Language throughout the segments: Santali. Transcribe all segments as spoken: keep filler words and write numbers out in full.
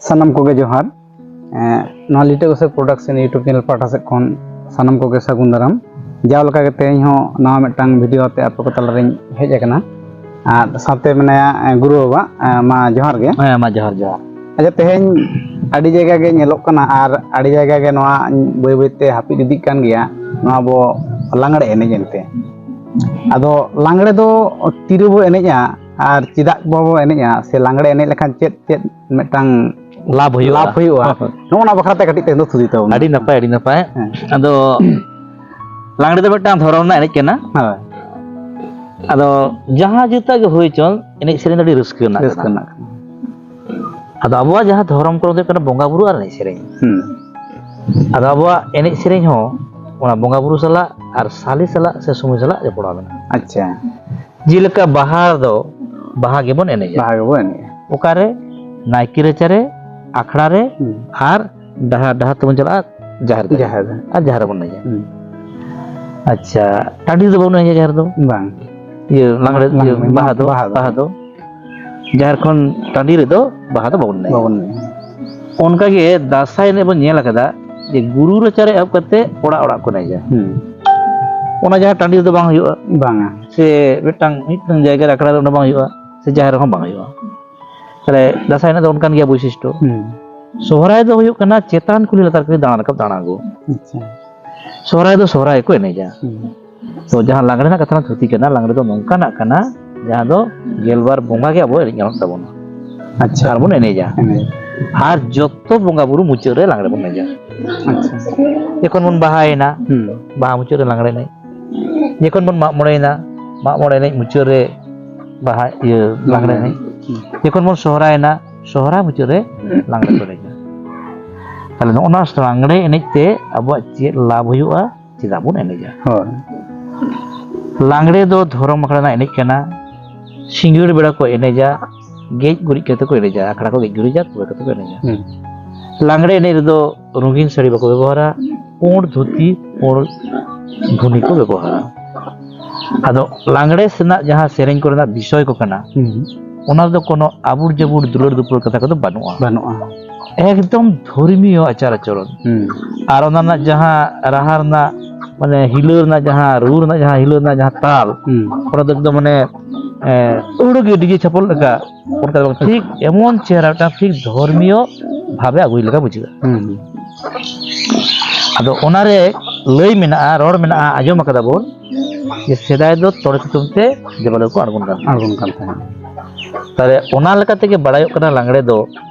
ᱥᱟᱱᱟᱢ ᱠᱚᱜᱮ ᱡᱚᱦᱟᱨ᱾ ᱮᱸ, ᱱᱚᱣᱟ ᱞᱤᱴᱟᱹ ᱜᱚᱥᱟᱹᱭ ᱯᱨᱚᱰᱟᱠᱥᱚᱱ YouTube ᱪᱮᱱᱮᱞ ᱯᱟᱦᱴᱟ ᱥᱮᱫ ᱠᱷᱚᱱ ᱥᱟᱱᱟᱢ ᱠᱚᱜᱮ ᱥᱟᱹᱜᱩᱱ ᱫᱟᱨᱟᱢ᱾ ᱡᱟᱣ ᱞᱮᱠᱟ ᱜᱮ ᱛᱮᱦᱮᱧ ᱦᱚᱸ ᱱᱟᱣᱟ ᱢᱤᱫᱴᱟᱝ ᱵᱷᱤᱰᱤᱭᱳ ᱟᱛᱮ ᱟᱯᱮ ᱠᱚ ᱛᱟᱞᱟᱨᱤᱧ ᱦᱮᱡ ᱟᱠᱟᱱᱟ᱾ ᱟᱨ ᱥᱟᱶᱛᱮ ᱢᱮᱱᱟᱭᱟ, ᱮᱸ, ᱜᱩᱨᱩ ᱵᱟᱵᱟ, ᱮᱸ, ᱢᱟ ᱡᱚᱦᱟᱨ ᱜᱮ᱾ ᱦᱮᱸ, ᱢᱟ ᱡᱚᱦᱟᱨ, ᱡᱚᱦᱟᱨ᱾ ᱟᱪᱪᱷᱟ, ᱛᱮᱦᱮᱧ ᱟᱹᱰᱤ ᱡᱟᱭᱜᱟ ᱜᱮ ᱧᱮᱞᱚᱜ ᱠᱟᱱᱟ ᱟᱨ ᱟᱹᱰᱤ ᱡᱟᱭᱜᱟ ᱜᱮ ᱱᱚᱣᱟ ᱵᱟᱹᱭ ᱵᱟᱹᱭ ᱛᱮ ᱦᱟᱹᱯᱤᱫ ᱤᱫᱤᱜ ᱠᱟᱱ ᱜᱮᱭᱟ, ᱱᱚᱣᱟ ᱟᱵᱚ ᱞᱟᱜᱽᱲᱮ ᱮᱱᱮᱡ ᱮᱱᱛᱮ᱾ ᱟᱫᱚ ᱞᱟᱜᱽᱲᱮ ᱫᱚ ᱛᱤᱨᱮᱵᱚ ᱮᱱᱮᱡᱼᱟ ᱟᱨ ᱪᱮᱫᱟᱜ ᱵᱟᱵᱚ ᱮᱱᱮᱡᱼᱟ, ᱥᱮ ᱞᱟᱜᱽᱲᱮ ᱮᱱᱮᱡ ᱞᱮᱠᱷᱟᱱ ᱪᱮᱫ ᱪᱮᱫ ᱢᱤᱫᱴᱟᱝ ᱞᱟᱵᱷ ᱦᱩᱭᱩᱜᱼᱟ᱾ ᱞᱟᱵᱷ ᱦᱩᱭᱩᱜᱼᱟ? ᱦᱳᱭ᱾ ᱱᱚᱜᱼᱚ ᱱᱚᱣᱟ ᱵᱟᱠᱷᱨᱟ ᱛᱮ ᱠᱟᱹᱴᱤᱡ ᱛᱮᱦᱮᱧ ᱫᱚ ᱛᱷᱩᱛᱤ ᱛᱟᱵᱚᱱ ᱟᱹᱰᱤ ᱢᱮ᱾ ᱱᱟᱯᱟᱭ, ᱟᱹᱰᱤ ᱱᱟᱯᱟᱭ᱾ ᱦᱮᱸ᱾ ᱟᱫᱚ ᱞᱟᱜᱽᱲᱮ ᱫᱚ ᱢᱤᱫᱴᱟᱝ ᱫᱷᱚᱨᱚᱢ ᱨᱮᱱᱟᱜ ᱮᱱᱮᱡ ᱠᱟᱱᱟ᱾ ᱦᱳᱭ᱾ ᱟᱫᱚ ᱡᱟᱦᱟᱸ ᱡᱩᱛᱟᱜ ᱜᱮ ᱦᱩᱭ ᱪᱚᱝ, ᱮᱱᱮᱡ ᱥᱮᱨᱮᱧ ᱫᱚ ᱟᱹᱰᱤ ᱨᱟᱹᱥᱠᱟᱹ ᱨᱮᱱᱟᱜ ᱨᱟᱹᱥᱠᱟᱹ ᱠᱟᱱᱟ᱾ ᱨᱮᱱᱟᱜ ᱠᱟᱱᱟ᱾ ᱟᱫᱚ ᱟᱵᱚᱣᱟᱜ ᱡᱟᱦᱟᱸ ᱫᱷᱚᱨᱚᱢ ᱠᱚᱨᱚᱢ ᱫᱚ ᱦᱩᱭᱩᱜ ᱠᱟᱱᱟ ᱵᱚᱸᱜᱟ ᱵᱩᱨᱩ ᱟᱨ ᱮᱱᱮᱡ ᱥᱮᱨᱮᱧ᱾ ᱦᱩᱸ᱾ ᱟᱫᱚ ᱟᱵᱚᱣᱟᱜ ᱮᱱᱮᱡ ᱥᱮᱨᱮᱧ ᱦᱚᱸ ᱚᱱᱟ ᱵᱚᱸᱜᱟ ᱵᱩᱨᱩ ᱥᱟᱞᱟᱜ ᱟᱨ ᱥᱟᱞᱮ ᱥᱟᱞᱟᱜ ᱥᱮ ᱥᱚᱢᱚᱭ ᱥᱟᱞᱟᱜ ᱡᱚᱯᱲᱟᱣ ᱢᱮᱱᱟᱜᱼᱟ᱾ ᱟᱪᱪᱷᱟ᱾ ᱡᱮᱞᱮᱠᱟ ᱵᱟᱦᱟ ᱫᱚ ᱵᱟᱦᱟ ᱜᱮᱵᱚᱱ ᱮᱱᱮᱡᱟ᱾ ᱵᱟᱦᱟ ᱜᱮᱵᱚᱱ ᱮᱱᱮᱡᱟ᱾ ᱚᱠᱟᱨᱮ? ᱱᱟᱭᱠᱮ ᱨᱟᱪᱟᱨᱮ, ᱟᱠᱷᱲᱟ ᱨᱮ, ᱦᱩᱸ᱾ ᱟᱨ ᱰᱟᱦᱟᱨ, ᱰᱟᱦᱟᱨ ᱛᱮᱵᱚᱱ ᱪᱟᱞᱟᱜᱼᱟ ᱡᱟᱦᱮᱨ ᱛᱮ᱾ ᱡᱟᱦᱮᱨ ᱨᱮ᱾ ᱟᱨ ᱡᱟᱦᱮᱨ ᱨᱮᱵᱚᱱ ᱮᱱᱮᱡᱟ᱾ ᱦᱩᱸ᱾ ᱟᱪᱪᱷᱟ, ᱴᱟᱺᱰᱤ ᱨᱮᱫᱚ ᱵᱟᱵᱚᱱ ᱮᱱᱮᱡᱟ ᱡᱟᱦᱮᱨ ᱫᱚ? ᱵᱟᱝ᱾ ᱤᱭᱟᱹ, ᱞᱟᱜᱽᱲᱮ, ᱞᱟᱝ-, ᱤᱭᱟᱹ, ᱞᱟᱝ-, ᱵᱟᱦᱟ ᱫᱚ, ᱵᱟᱦᱟ ᱫᱚ᱾ ᱵᱟᱦᱟ ᱫᱚ᱾ ᱡᱟᱦᱮᱨ ᱠᱷᱚᱱ ᱴᱟᱺᱰᱤ ᱨᱮᱫᱚ ᱵᱟᱦᱟ ᱫᱚ ᱵᱟᱵᱚᱱ ᱮᱱᱮᱡᱟ᱾ ᱵᱟᱵᱚᱱ ᱮᱱᱮᱡᱟ᱾ ᱚᱱᱠᱟᱜᱮ ᱫᱟᱸᱥᱟᱭ ᱮᱱᱮᱡ ᱵᱚᱱ ᱧᱮᱞ ᱟᱠᱟᱫᱟ ᱡᱮ ᱜᱩᱨᱩ ᱨᱟᱪᱟᱨᱮ ᱮᱦᱚᱵ ᱠᱟᱛᱮ ᱚᱲᱟᱜ ᱚᱲᱟᱜ ᱠᱚ ᱮᱱᱮᱡᱟ᱾ ᱦᱩᱸ᱾ ᱚᱱᱟ ᱡᱟᱦᱟᱸ ᱴᱟᱺᱰᱤ ᱨᱮᱫᱚ ᱵᱟᱝ ᱦᱩᱭᱩᱜᱼᱟ᱾ ᱵᱟᱝᱟ᱾ ᱥᱮ ᱢᱤᱫᱴᱟᱝ, ᱢᱤᱫᱴᱟᱝ ᱡᱟᱭᱜᱟ ᱨᱮ ᱟᱠᱷᱲᱟ ᱨᱮ ᱚᱸᱰᱮ ᱵᱟᱝ ᱦᱩᱭᱩᱜᱼᱟ, ᱥᱮ ᱡᱟᱦᱮᱨ ᱨᱮᱦᱚᱸ ᱵᱟᱝ ᱦᱩᱭᱩᱜᱼᱟ᱾ ᱛᱟᱦᱞᱮ ᱫᱟᱸᱥᱟᱭ ᱮᱱᱮᱡ ᱫᱚ ᱚᱱᱠᱟᱱ ᱜᱮᱭᱟ ᱵᱳᱭᱥᱤᱥᱴᱚ᱾ ᱦᱩᱸ᱾ ᱥᱚᱦᱨᱟᱭ ᱫᱚ ᱦᱩᱭᱩᱜ ᱠᱟᱱᱟ ᱪᱮᱛᱟᱱ ᱠᱩᱞᱦᱤ ᱞᱟᱛᱟᱨ ᱠᱩᱞᱦᱤ ᱫᱟᱬᱟ ᱨᱟᱠᱟᱵ ᱫᱟᱬᱟ ᱟᱹᱜᱩ᱾ ᱟᱪᱪᱷᱟ᱾ ᱥᱚᱦᱨᱟᱭ ᱫᱚ ᱥᱚᱦᱨᱟᱭ ᱜᱮᱠᱚ ᱮᱱᱮᱡᱟ᱾ ᱦᱩᱸ᱾ ᱛᱚ ᱡᱟᱦᱟᱸ ᱞᱟᱜᱽᱲᱮ ᱨᱮᱱᱟᱜ ᱠᱟᱛᱷᱟ ᱞᱟᱝ ᱛᱷᱩᱛᱤ ᱠᱟᱱᱟ, ᱞᱟᱜᱽᱲᱮ ᱫᱚ ᱱᱚᱝᱠᱟᱱᱟᱜ ᱠᱟᱱᱟ ᱡᱟᱦᱟᱸ ᱫᱚ ᱜᱮᱞᱵᱟᱨ ᱵᱚᱸᱜᱟ ᱜᱮ ᱟᱵᱚ ᱮᱱᱮᱡ ᱜᱟᱱᱚᱜ ᱛᱟᱵᱚᱱᱟ᱾ ᱟᱪᱪᱷᱟ᱾ ᱟᱨ ᱵᱚᱱ ᱮᱱᱮᱡᱟ᱾ ᱮᱱᱮᱡ᱾ ᱟᱨ ᱡᱚᱛᱚ ᱵᱚᱸᱜᱟ ᱵᱩᱨᱩ ᱢᱩᱪᱟᱹᱫ ᱨᱮ ᱞᱟᱜᱽᱲᱮ ᱵᱚᱱ ᱮᱱᱮᱡᱟ᱾ ᱟᱪᱪᱷᱟ᱾ ᱡᱚᱠᱷᱚᱱ ᱵᱚᱱ ᱵᱟᱦᱟᱭᱮᱱᱟ, ᱦᱩᱸ᱾ ᱵᱟᱦᱟ ᱢᱩᱪᱟᱹᱫ ᱨᱮ ᱞᱟᱜᱽᱲᱮ ᱮᱱᱮᱡ᱾ ᱡᱚᱠᱷᱚᱱ ᱵᱚᱱ ᱢᱟᱜ ᱢᱚᱬᱮᱭᱮᱱᱟ, ᱢᱟᱜ ᱢᱚᱬᱮ ᱮᱱᱮᱡ ᱢᱩᱪᱟᱹᱫ ᱨᱮ ᱵᱟᱦᱟ, ᱤᱭᱟᱹ, ᱞᱟᱜᱽᱲᱮ ᱞᱟᱜᱽᱲᱮ ᱮᱱᱮᱡ᱾ ᱮᱱᱮᱡ᱾ ᱦᱩᱸ᱾ ᱡᱚᱠᱷᱚᱱ ᱵᱚᱱ ᱥᱚᱦᱨᱟᱭᱮᱱᱟ, ᱥᱚᱦᱨᱟᱭ ᱢᱩᱪᱟᱹᱫ ᱨᱮ ᱞᱟᱜᱽᱲᱮ ᱠᱚ ᱮᱱᱮᱡᱟ᱾ ᱛᱟᱦᱞᱮ ᱱᱚᱜᱼᱚ ᱱᱚᱣᱟ ᱞᱟᱜᱽᱲᱮ ᱮᱱᱮᱡ ᱛᱮ ᱟᱵᱚᱣᱟᱜ ᱪᱮᱫ ᱞᱟᱵᱷ ᱦᱩᱭᱩᱜᱼᱟ? ᱪᱮᱫᱟᱜ ᱵᱚᱱ ᱮᱱᱮᱡᱟ? ᱦᱳᱭ᱾ ᱞᱟᱜᱽᱲᱮ ᱫᱚ ᱫᱷᱚᱨᱚᱢ ᱟᱠᱷᱲᱟ ᱨᱮᱱᱟᱜ ᱮᱱᱮᱡ ᱠᱟᱱᱟ, ᱥᱤᱸᱜᱟᱹᱲ ᱵᱮᱲᱟ ᱠᱚ ᱮᱱᱮᱡᱟ, ᱜᱮᱡ ᱜᱩᱨᱤᱡ ᱠᱟᱛᱮ ᱠᱚ ᱮᱱᱮᱡᱟ, ᱟᱠᱷᱲᱟ ᱠᱚ ᱜᱮᱡ ᱜᱩᱨᱤᱡᱟ, ᱛᱚᱵᱮ ᱠᱟᱛᱮ ᱠᱚ ᱮᱱᱮᱡᱟ᱾ ᱦᱩᱸ᱾ ᱞᱟᱜᱽᱲᱮ ᱮᱱᱮᱡ ᱨᱮᱫᱚ ᱨᱚᱸᱜᱤᱱ ᱥᱟᱹᱲᱤ ᱵᱟᱠᱚ ᱵᱮᱵᱚᱦᱟᱨᱟ, ᱯᱩᱸᱰ ᱫᱷᱩᱛᱤ, ᱯᱩᱸᱰ ᱵᱷᱩᱱᱤ ᱠᱚ ᱵᱮᱵᱚᱦᱟᱨᱟ᱾ ᱟᱫᱚ ᱞᱟᱜᱽᱲᱮ ᱥᱮᱱᱟᱜ ᱡᱟᱦᱟᱸ ᱥᱮᱨᱮᱧ ᱠᱚᱨᱮᱱᱟᱜ ᱵᱤᱥᱚᱭ ᱠᱚ ᱠᱟᱱᱟ, ᱦᱩᱸ᱾ ᱚᱱᱟ ᱨᱮᱫᱚ ᱠᱳᱱᱳ ᱟᱵᱩᱲ ᱡᱟᱵᱩᱲ ᱫᱩᱞᱟᱹᱲ ᱫᱩᱯᱩᱞᱟᱹᱲ ᱠᱟᱛᱷᱟ ᱠᱚᱫᱚ ᱵᱟᱹᱱᱩᱜᱼᱟ᱾ ᱵᱟᱹᱱᱩᱜᱼᱟ᱾ ᱮᱠᱫᱚᱢ ᱫᱷᱚᱨᱢᱤᱭᱚ ᱟᱪᱟᱨ ᱟᱪᱚᱨᱚᱱ᱾ ᱦᱩᱸ᱾ ᱟᱨ ᱚᱱᱟ ᱨᱮᱱᱟᱜ ᱡᱟᱦᱟᱸ ᱨᱟᱦᱟ ᱨᱮᱱᱟᱜ, ᱢᱟᱱᱮ, ᱦᱤᱞᱟᱹᱣ ᱨᱮᱱᱟᱜ ᱡᱟᱦᱟᱸ ᱨᱩ ᱨᱮᱱᱟᱜ ᱡᱟᱦᱟᱸ ᱦᱤᱞᱟᱹᱣ ᱨᱮᱱᱟᱜ ᱡᱟᱦᱟᱸ ᱛᱟᱞ, ᱦᱩᱸ᱾ ᱚᱱᱟ ᱫᱚ ᱮᱠᱫᱚᱢ, ᱢᱟᱱᱮ, ᱮ, ᱟᱹᱣᱲᱟᱹ ᱜᱮ ᱰᱤᱡᱮ ᱪᱷᱟᱯᱚᱞ ᱞᱮᱠᱟ, ᱚᱱᱠᱟ ᱫᱚ ᱵᱟᱝ, ᱴᱷᱤᱠ ᱮᱢᱚᱱ ᱪᱮᱦᱨᱟ ᱢᱤᱫᱴᱟᱝ ᱴᱷᱤᱠ ᱫᱷᱚᱨᱢᱤᱭᱚ ᱵᱷᱟᱵᱮ ᱟᱹᱜᱩᱭ ᱞᱮᱠᱟ ᱵᱩᱡᱷᱟᱹᱜᱼᱟ᱾ ᱦᱩᱸ᱾ ᱟᱫᱚ ᱚᱱᱟᱨᱮ ᱞᱟᱹᱭ ᱢᱮᱱᱟᱜᱼᱟ, ᱨᱚᱲ ᱢᱮᱱᱟᱜᱼᱟ, ᱟᱸᱡᱚᱢ ᱟᱠᱟᱫᱟ ᱵᱚᱱ ᱡᱮ ᱥᱮᱫᱟᱭ ᱫᱚ ᱛᱚᱲᱮ ᱥᱩᱛᱟᱹᱢ ᱛᱮ ᱫᱮᱵᱟᱞᱳᱠ ᱠᱚ ᱟᱬᱜᱚᱱ ᱠᱟᱱ ᱛᱟᱦᱮᱸᱫ᱾ ᱟᱬᱜᱚᱱ ᱠᱟᱱ ᱛᱟᱦᱮᱸᱫ᱾ ᱛᱟᱦᱞᱮ ᱚᱱᱟ ᱞᱮᱠᱟ ᱛᱮᱜᱮ ᱵᱟᱲᱟᱭᱚᱜ ᱠᱟᱱᱟ, ᱞᱟᱜᱽᱲᱮ ᱫᱚ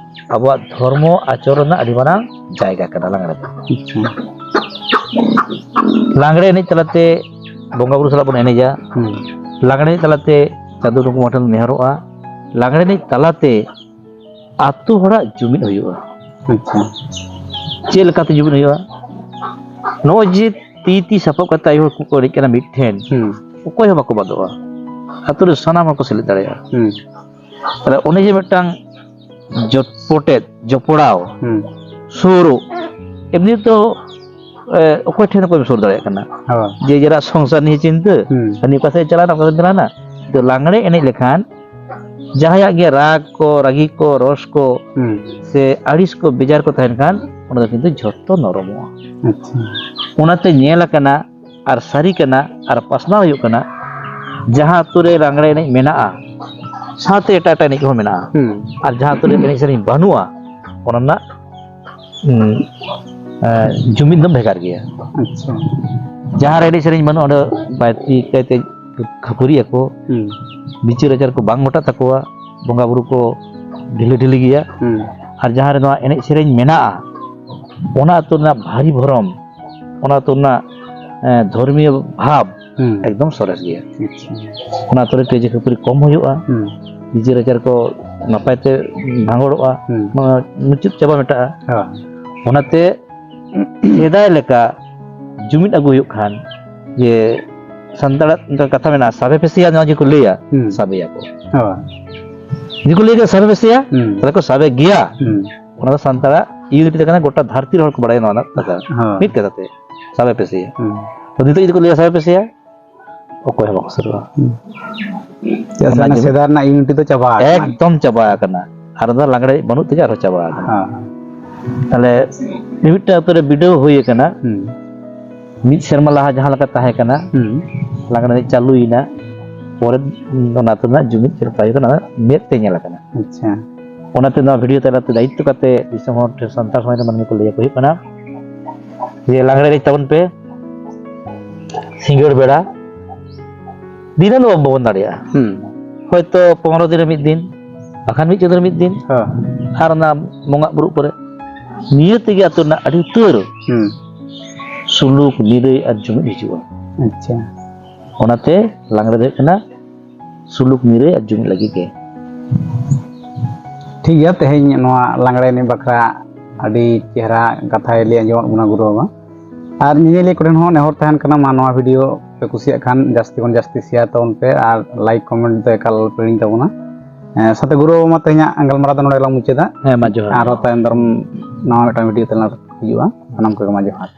ᱟᱵᱚᱣᱟᱜ ᱫᱷᱚᱨᱢᱚ ᱟᱪᱚᱨ ᱨᱮᱱᱟᱜ ᱟᱹᱰᱤ ᱢᱟᱨᱟᱝ ᱡᱟᱭᱜᱟ ᱠᱟᱱᱟ᱾ ᱞᱟᱜᱽᱲᱮ ᱫᱚ, ᱟᱪᱪᱷᱟ᱾ ᱞᱟᱜᱽᱲᱮ ᱮᱱᱮᱡ ᱛᱟᱞᱟᱛᱮ ᱵᱚᱸᱜᱟ ᱵᱩᱨᱩ ᱥᱟᱞᱟᱜ ᱵᱚᱱ ᱮᱱᱮᱡᱟ᱾ ᱦᱩᱸ᱾ ᱞᱟᱜᱽᱲᱮ ᱮᱱᱮᱡ ᱛᱟᱞᱟᱛᱮ ᱪᱟᱸᱫᱳ ᱰᱩᱢᱵᱩ ᱴᱷᱮᱱ ᱱᱮᱦᱚᱨᱚᱜᱼᱟ᱾ ᱞᱟᱜᱽᱲᱮ ᱮᱱᱮᱡ ᱛᱟᱞᱟᱛᱮ ᱟᱛᱳ ᱦᱚᱲᱟᱜ ᱡᱩᱢᱤᱫ ᱦᱩᱭᱩᱜᱼᱟ᱾ ᱟᱪᱪᱷᱟ᱾ ᱪᱮᱫ ᱞᱮᱠᱟᱛᱮ ᱡᱩᱢᱤᱫ ᱦᱩᱭᱩᱜᱼᱟ? ᱱᱚᱜᱼᱚᱭ ᱡᱮ ᱛᱤ ᱛᱤ ᱥᱟᱯᱟᱵ ᱠᱟᱛᱮ ᱟᱭᱳ ᱦᱚᱲ ᱠᱚᱠᱚ ᱮᱱᱮᱡ ᱠᱟᱱᱟ ᱢᱤᱫ ᱴᱷᱮᱱ, ᱦᱩᱸ᱾ ᱚᱠᱚᱭ ᱦᱚᱸ ᱵᱟᱠᱚ ᱵᱟᱫᱚᱜᱼᱟ᱾ ᱟᱛᱳ ᱨᱮ ᱥᱟᱱᱟᱢ ᱦᱚᱲ ᱠᱚ ᱥᱮᱞᱮᱫ ᱫᱟᱲᱮᱭᱟᱜᱼᱟ᱾ ᱦᱩᱸ᱾ ᱛᱟᱦᱞᱮ ᱚᱱᱮ ᱡᱮ ᱢᱤᱫᱴᱟᱝ ᱡᱚᱴᱯᱚᱴᱮᱫ, ᱡᱚᱯᱲᱟᱣ, ᱦᱩᱸ᱾ ᱥᱩᱨᱩᱜ, ᱮᱢᱱᱤ ᱛᱚ, ᱮ, ᱚᱠᱚᱭ ᱴᱷᱮᱱ ᱦᱚᱸ ᱵᱟᱢ ᱥᱩᱨ ᱫᱟᱲᱮᱭᱟᱜ ᱠᱟᱱᱟ᱾ ᱦᱳᱭ᱾ ᱡᱮ ᱡᱟᱨᱟᱜ ᱥᱚᱝᱥᱟᱨ ᱱᱤᱭᱮ ᱪᱤᱱᱛᱟᱹ, ᱦᱩᱸ᱾ ᱦᱟᱹᱱᱤ ᱚᱠᱟ ᱥᱮᱫ ᱪᱟᱞᱟᱣᱱᱟ, ᱚᱠᱟ ᱥᱮᱫ ᱪᱟᱞᱟᱣᱱᱟ᱾ ᱛᱚ, ᱞᱟᱜᱽᱲᱮ ᱮᱱᱮᱡ ᱞᱮᱠᱷᱟᱱ ᱡᱟᱦᱟᱸᱭᱟᱜ ᱜᱮ ᱨᱟᱜᱽ ᱠᱚ, ᱨᱟᱹᱜᱤ ᱠᱚ, ᱨᱚᱥ ᱠᱚ, ᱦᱩᱸ᱾ ᱥᱮ ᱟᱹᱲᱤᱥ ᱠᱚ, ᱵᱮᱡᱟᱨ ᱠᱚ ᱛᱟᱦᱮᱱ ᱠᱷᱟᱱ, ᱚᱱᱟ ᱫᱚ ᱠᱤᱱᱛᱩ ᱡᱷᱚᱛᱚ ᱱᱚᱨᱚᱢᱚᱜᱼᱟ᱾ ᱟᱪᱪᱷᱟ᱾ ᱚᱱᱟᱛᱮ ᱧᱮᱞ ᱟᱠᱟᱱᱟ ᱟᱨ ᱥᱟᱹᱨᱤ ᱠᱟᱱᱟ ᱟᱨ ᱯᱟᱥᱱᱟᱣ ᱦᱩᱭᱩᱜ ᱠᱟᱱᱟ, ᱡᱟᱦᱟᱸ ᱟᱛᱳ ᱨᱮ ᱞᱟᱜᱽᱲᱮ ᱮᱱᱮᱡ ᱢᱮᱱᱟᱜᱼᱟ, ᱥᱟᱶᱛᱮ ᱮᱴᱟᱜ ᱮᱴᱟᱜ ᱮᱱᱮᱡ ᱠᱚᱦᱚᱸ ᱢᱮᱱᱟᱜᱼᱟ, ᱦᱩᱸ᱾ ᱟᱨ ᱡᱟᱦᱟᱸ ᱟᱛᱳ ᱨᱮ ᱮᱱᱮᱡ ᱥᱮᱨᱮᱧ ᱵᱟᱹᱱᱩᱜᱼᱟ, ᱚᱱᱟ ᱨᱮᱱᱟᱜ, ᱩᱸ, ᱮ, ᱡᱩᱢᱤᱫ ᱫᱚ ᱵᱷᱮᱜᱟᱨ ᱜᱮᱭᱟ᱾ ᱟᱪᱪᱷᱟ᱾ ᱡᱟᱦᱟᱸ ᱨᱮ ᱮᱱᱮᱡ ᱥᱮᱨᱮᱧ ᱵᱟᱹᱱᱩᱜᱼᱟ, ᱚᱸᱰᱮ ᱵᱟᱹᱲᱛᱤ ᱠᱟᱭᱛᱮ ᱠᱷᱟᱹᱯᱟᱹᱨᱤᱜ ᱟᱠᱚ, ᱦᱩᱸ᱾ ᱵᱤᱪᱟᱹᱨ ᱟᱪᱟᱨ ᱠᱚ ᱵᱟᱝ ᱜᱚᱴᱟᱜ ᱛᱟᱠᱚᱣᱟ, ᱵᱚᱸᱜᱟ ᱵᱩᱨᱩ ᱠᱚ ᱰᱷᱤᱞᱟᱹ ᱰᱷᱤᱞᱤ ᱜᱮᱭᱟ᱾ ᱦᱩᱸ᱾ ᱟᱨ ᱡᱟᱦᱟᱸ ᱨᱮ ᱱᱚᱣᱟ ᱮᱱᱮᱡ ᱥᱮᱨᱮᱧ ᱢᱮᱱᱟᱜᱼᱟ, ᱚᱱᱟ ᱟᱹᱛᱩ ᱨᱮᱱᱟᱜ ᱵᱷᱟᱹᱨᱤ ᱵᱷᱚᱨᱚᱢ, ᱚᱱᱟ ᱟᱹᱛᱩ ᱨᱮᱱᱟᱜ, ᱮ, ᱫᱷᱚᱨᱢᱤᱭᱚ ᱵᱷᱟᱵᱽ ᱦᱩᱸ᱾ ᱮᱠᱫᱚᱢ ᱥᱚᱨᱮᱥ ᱜᱮᱭᱟ᱾ ᱟᱪᱪᱷᱟ᱾ ᱚᱱᱟ ᱟᱹᱛᱩ ᱨᱮ ᱠᱟᱹᱭᱡᱟᱹ ᱠᱷᱟᱹᱯᱟᱹᱨᱤ ᱠᱚᱢ ᱦᱩᱭᱩᱜᱼᱟ, ᱦᱩᱸ᱾ ᱵᱤᱪᱟᱹᱨ ᱟᱪᱟᱨ ᱠᱚ ᱱᱟᱯᱟᱭ ᱛᱮ ᱵᱷᱟᱸᱜᱚᱲᱚᱜᱼᱟ, ᱦᱩᱸ᱾ ᱱᱚᱣᱟ ᱢᱩᱪᱟᱹᱫ ᱪᱟᱵᱟ ᱢᱮᱴᱟᱜᱼᱟ᱾ ᱦᱮᱸ᱾ ᱚᱱᱟᱛᱮ ᱥᱮᱫᱟᱭ ᱞᱮᱠᱟ ᱡᱩᱢᱤᱫ ᱟᱹᱜᱩ ᱦᱩᱭᱩᱜ ᱠᱷᱟᱱ, ᱡᱮ ᱥᱟᱱᱛᱟᱲᱟᱜ ᱢᱤᱫᱴᱟᱝ ᱠᱟᱛᱷᱟ ᱢᱮᱱᱟᱜᱼᱟ, ᱥᱟᱵᱮ ᱯᱮᱥᱮᱭᱟ, ᱱᱚᱣᱟ ᱡᱮ ᱠᱚ ᱞᱟᱹᱭᱟ, ᱦᱩᱸ᱾ ᱥᱟᱵᱮᱭᱟᱠᱚ᱾ ᱦᱳᱭ᱾ ᱡᱩᱫᱤ ᱠᱚ ᱞᱟᱹᱭ ᱠᱮᱫᱟ ᱥᱟᱵᱮ ᱯᱮᱥᱮᱭᱟ, ᱦᱩᱸ᱾ ᱛᱟᱦᱞᱮ ᱠᱚ ᱥᱟᱵᱮ ᱜᱮᱭᱟ᱾ ᱦᱩᱸ᱾ ᱚᱱᱟ ᱫᱚ ᱥᱟᱱᱛᱟᱲᱟᱜ ᱤᱭᱩᱱᱤᱴᱤ ᱫᱚ ᱠᱟᱱᱟ, ᱜᱚᱴᱟ ᱫᱷᱟᱹᱨᱛᱤ ᱨᱮ ᱦᱚᱲ ᱠᱚ ᱵᱟᱲᱟᱭᱟ ᱱᱚᱣᱟ ᱨᱮᱱᱟᱜ ᱠᱟᱛᱷᱟ᱾ ᱦᱳᱭ᱾ ᱢᱤᱫ ᱠᱟᱛᱷᱟ ᱛᱮ, ᱥᱟᱵᱮ ᱯᱮᱥᱮᱭᱟ᱾ ᱦᱩᱸ᱾ ᱛᱚ, ᱱᱤᱛᱚᱜ ᱡᱩᱫᱤ ᱠᱚ ᱞᱟᱹᱭᱟ ᱥᱟᱵᱮ ᱯᱮᱥᱮᱭᱟ, ᱚᱠᱚᱭ ᱦᱚᱸ ᱵᱟᱠᱚ ᱥᱩᱨᱩᱜᱼᱟ᱾ ᱦᱩᱸ᱾ ᱪᱮᱫᱟᱜ ᱥᱮ ᱚᱱᱟ ᱚᱱᱟ ᱡᱩᱢᱤᱫ ᱥᱮᱫᱟᱭ ᱨᱮᱱᱟᱜ unity ᱫᱚ ᱪᱟᱵᱟ ᱟᱠᱟᱱᱟ᱾ ᱮᱠᱫᱚᱢ ᱪᱟᱵᱟ ᱟᱠᱟᱱᱟ᱾ ᱟᱨ ᱚᱱᱟ ᱞᱟᱜᱽᱲᱮ ᱮᱱᱮᱡ ᱵᱟᱹᱱᱩᱜ ᱛᱮᱜᱮ ᱟᱨᱦᱚᱸ ᱪᱟᱵᱟ ᱟᱠᱟᱱᱟ᱾ ᱦᱮᱸ᱾ ᱛᱟᱦᱞᱮ ᱢᱤᱢᱤᱫᱴᱟᱝ ᱟᱹᱛᱩ ᱨᱮ ᱵᱤᱰᱟᱹᱣ ᱦᱩᱭ ᱟᱠᱟᱱᱟ᱾ ᱦᱩᱸ᱾ ᱢᱤᱫ ᱥᱮᱨᱢᱟ ᱞᱟᱦᱟ ᱡᱟᱦᱟᱸ ᱞᱮᱠᱟ ᱛᱟᱦᱮᱸ ᱠᱟᱱᱟ, ᱦᱩᱸ᱾ ᱞᱟᱜᱽᱲᱮ ᱮᱱᱮᱡ ᱪᱟᱹᱞᱩᱭᱮᱱᱟ, ᱯᱚᱨᱮ ᱚᱱᱟ ᱟᱹᱛᱩ ᱨᱮᱱᱟᱜ ᱡᱩᱢᱤᱫ ᱪᱮᱫ ᱞᱮᱠᱟ ᱦᱩᱭᱩᱜ ᱠᱟᱱᱟ, ᱚᱱᱟ ᱢᱮᱫ ᱛᱮ ᱧᱮᱞ ᱟᱠᱟᱱᱟ᱾ ᱟᱪᱪᱷᱟ᱾ ᱚᱱᱟᱛᱮ ᱱᱚᱣᱟ video ᱛᱟᱞᱟᱛᱮ ᱫᱟᱭᱤᱛᱛᱚ ᱠᱟᱛᱮ ᱫᱤᱥᱚᱢ ᱦᱚᱲ ᱴᱷᱮᱱ, ᱥᱟᱱᱛᱟᱲ ᱥᱚᱢᱟᱡᱽ ᱨᱮᱱ ᱢᱟᱹᱱᱢᱤ ᱠᱚ ᱞᱟᱹᱭ ᱟᱠᱚ ᱦᱩᱭᱩᱜ ᱠᱟᱱᱟ ᱡᱮ ᱞᱟᱜᱽᱲᱮ ᱮᱱᱮᱡ ᱛᱟᱵᱚᱱ ᱯᱮ, ᱥᱤᱸᱜᱟᱹᱲ ᱵᱮᱲᱟ ᱫᱤᱱᱟᱹᱢ ᱫᱚ ᱵᱟᱵᱚᱱ ᱫᱟᱲᱮᱭᱟᱜᱼᱟ᱾ ᱦᱩᱸ᱾ ᱦᱚᱭᱛᱚ ᱯᱚᱱᱨᱚ ᱫᱤᱱ ᱨᱮ ᱢᱤᱫ ᱫᱤᱱ, ᱵᱟᱠᱷᱟᱱ ᱢᱤᱫ ᱪᱟᱸᱫᱳ ᱨᱮ ᱢᱤᱫ ᱫᱤᱱ, ᱦᱮᱸ᱾ ᱟᱨ ᱚᱱᱟ ᱵᱚᱸᱜᱟ ᱵᱩᱨᱩ ᱯᱚᱨᱮ᱾ ᱱᱤᱭᱟᱹ ᱛᱮᱜᱮ ᱟᱹᱛᱩ ᱨᱮᱱᱟᱜ ᱟᱹᱰᱤ ᱩᱛᱟᱹᱨ ᱦᱩᱸ᱾ ᱥᱩᱞᱩᱠ, ᱱᱤᱨᱟᱹᱭ ᱟᱨ ᱡᱩᱢᱤᱫ ᱦᱤᱡᱩᱜᱼᱟ᱾ ᱟᱪᱪᱷᱟ᱾ ᱚᱱᱟᱛᱮ ᱞᱟᱜᱽᱲᱮ ᱫᱚ ᱦᱩᱭᱩᱜ ᱠᱟᱱᱟ ᱥᱩᱞᱩᱠ, ᱱᱤᱨᱟᱹᱭ ᱟᱨ ᱡᱩᱢᱤᱫ ᱞᱟᱹᱜᱤᱫ ᱜᱮ᱾ ᱴᱷᱤᱠ ᱜᱮᱭᱟ, ᱛᱮᱦᱮᱧ ᱱᱚᱣᱟ ᱞᱟᱜᱽᱲᱮ ᱮᱱᱮᱡ ᱵᱟᱠᱷᱨᱟ ᱟᱹᱰᱤ ᱪᱮᱦᱨᱟ ᱠᱟᱛᱷᱟᱭ ᱞᱟᱹᱭ ᱟᱸᱡᱚᱢᱟᱫ ᱵᱚᱱᱟ ᱜᱩᱨᱩ ᱵᱟᱵᱟ᱾ ᱟᱨ ᱧᱮᱧᱮᱞᱤᱭᱟᱹ ᱠᱚᱴᱷᱮᱱ ᱦᱚᱸ ᱱᱮᱦᱚᱨ ᱛᱟᱦᱮᱱ ᱠᱟᱱᱟ, ᱢᱟ ᱱᱚᱣᱟ video ᱯᱮ ᱠᱩᱥᱤᱭᱟᱜ ᱠᱷᱟᱱ ᱡᱟᱹᱥᱛᱤ ᱠᱷᱚᱱ ᱡᱟᱹᱥᱛᱤ share ᱛᱟᱵᱚᱱ ᱯᱮ ᱟᱨ like comment ᱫᱚ ᱮᱠᱟᱞ ᱟᱞᱚᱯᱮ ᱦᱤᱲᱤᱧ ᱛᱟᱵᱚᱱᱟ᱾ ᱮᱸ, ᱥᱟᱛᱮ ᱜᱩᱨᱩ ᱵᱟᱵᱟ, ᱢᱟ ᱛᱮᱦᱮᱧᱟᱜ ᱜᱟᱞᱢᱟᱨᱟᱣ ᱫᱚ ᱱᱚᱰᱮ ᱜᱮᱞᱟᱝ ᱢᱩᱪᱟᱹᱫᱟ᱾ ᱦᱮᱸ, ᱢᱟ ᱡᱚᱦᱟᱨ᱾ ᱟᱨᱦᱚᱸ ᱛᱟᱭᱚᱢ ᱫᱟᱨᱟᱢ ᱱᱟᱣᱟ ᱢᱤᱫᱴᱟᱝ video ᱛᱮᱞᱟᱝ ᱦᱤᱡᱩᱜᱼᱟ᱾ ᱥᱟᱱᱟᱢ ᱠᱚᱜᱮ ᱢᱟ ᱡᱚᱦᱟᱨ᱾